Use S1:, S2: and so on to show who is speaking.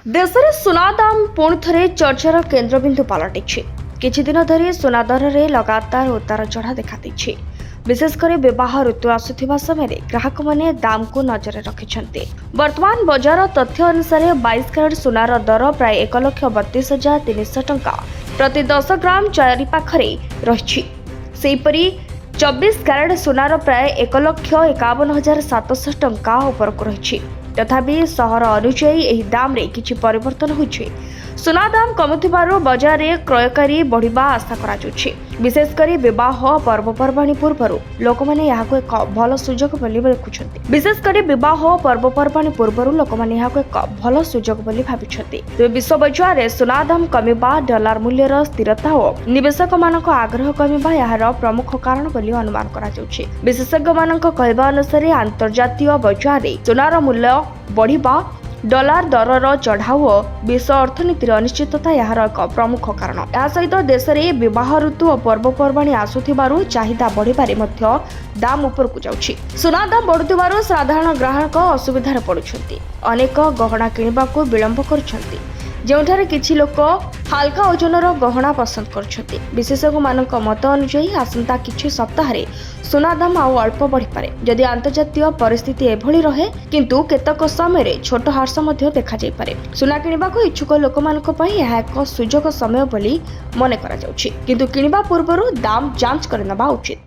S1: ଦେଶରେ ସୁନା ଦାମ ପୁଣି ଥରେ ଚର୍ଚ୍ଚାର କେନ୍ଦ୍ରବିନ୍ଦୁ ପାଲଟିଛି। କିଛିଦିନ ଧରି ସୁନା ଦରରେ ଲଗାତାର ଉତାର ଚଢ଼ା ଦେଖାଦେଇଛି। ବିଶେଷ କରି ବିବାହ ଋତୁ ଆସୁଥିବା ସମୟରେ ଗ୍ରାହକମାନେ ଦାମକୁ ନଜରରେ ରଖିଛନ୍ତି। ବର୍ତ୍ତମାନ ବଜାର ତଥ୍ୟ ଅନୁସାରେ 22 କ୍ୟାରେଟ୍ ସୁନାର ଦର ପ୍ରାୟ 1,32,300 ଟଙ୍କା ପ୍ରତି 10 ଗ୍ରାମ ଚାରିପାଖରେ ରହିଛି। ସେହିପରି 24 କ୍ୟାରେଟ୍ ସୁନାର ପ୍ରାୟ 1,51,700 ଟଙ୍କା ଉପରକୁ ରହିଛି। ତଥାପି ସହର ଅନୁଯାୟୀ ଏହି ଦାମରେ କିଛି ପରିବର୍ତ୍ତନ ହୋଇଛି। ସୁନା ଦାମ କମୁଥିବାରୁ ବଜାରରେ କ୍ରୟକାରୀ ବଢ଼ିବା ଆଶା କରାଯାଉଛି। ବିଶେଷ କରି ବିବାହ ପର୍ବପର୍ବାଣୀ ପୂର୍ବରୁ ଲୋକମାନେ ଏହାକୁ ଏକ ଭଲ ସୁଯୋଗ ବୋଲି ଦେଖୁଛନ୍ତି। ବିଶେଷ କରି ବିବାହ ପର୍ବପର୍ବାଣୀ ପୂର୍ବରୁ ଲୋକମାନେ ଏହାକୁ ଏକ ଭଲ ସୁଯୋଗ ବୋଲି ଭାବିଛନ୍ତି। ତେବେ ବିଶ୍ୱ ବଜାରରେ ସୁନା ଦାମ କମିବା, ଡଲାର ମୂଲ୍ୟର ସ୍ଥିରତା ଓ ନିବେଶକମାନଙ୍କ ଆଗ୍ରହ କମିବା ଏହାର ପ୍ରମୁଖ କାରଣ ବୋଲି ଅନୁମାନ କରାଯାଉଛି। ବିଶେଷଜ୍ଞମାନଙ୍କ କହିବା ଅନୁସାରେ ଆନ୍ତର୍ଜାତୀୟ ବଜାରରେ ସୁନାର ମୂଲ୍ୟ ବଢ଼ିବା, ଡଲାର ଦରର ଚଢ଼ାଉ ଓ ବିଶ୍ୱ ଅର୍ଥନୀତିର ଅନିଶ୍ଚିତତା ଏହାର ଏକ ପ୍ରମୁଖ କାରଣ। ଏହା ସହିତ ଦେଶରେ ବିବାହ ଋତୁ ଓ ପର୍ବପର୍ବାଣୀ ଆସୁଥିବାରୁ ଚାହିଦା ବଢ଼ିବାରେ ମଧ୍ୟ ଦାମ ଉପରକୁ ଯାଉଛି। ସୁନା ଦାମ ବଢ଼ୁଥିବାରୁ ସାଧାରଣ ଗ୍ରାହକ ଅସୁବିଧାରେ ପଡ଼ୁଛନ୍ତି। ଅନେକ ଗହଣା କିଣିବାକୁ ବିଳମ୍ବ କରୁଛନ୍ତି, ଯେଉଁଠାରେ କିଛି ଲୋକ ହାଲକା ଓଜନର ଗହଣା ପସନ୍ଦ କରୁଛନ୍ତି। ବିଶେଷଜ୍ଞମାନଙ୍କ ମତ ଅନୁଯାୟୀ ଆସନ୍ତା କିଛି ସପ୍ତାହରେ ସୁନା ଦାମ ଆଉ ଅଳ୍ପ ବଢ଼ିପାରେ, ଯଦି ଆନ୍ତର୍ଜାତୀୟ ପରିସ୍ଥିତି ଏଭଳି ରହେ। କିନ୍ତୁ କେତେକ ସମୟରେ ଛୋଟ ହ୍ରାସ ମଧ୍ୟ ଦେଖାଯାଇପାରେ। ସୁନା କିଣିବାକୁ ଇଚ୍ଛୁକ ଲୋକମାନଙ୍କ ପାଇଁ ଏହା ଏକ ସୁଯୋଗ ସମୟ ବୋଲି ମନେ କରାଯାଉଛି, କିନ୍ତୁ କିଣିବା ପୂର୍ବରୁ ଦାମ ଯାଞ୍ଚ କରିନେବା ଉଚିତ।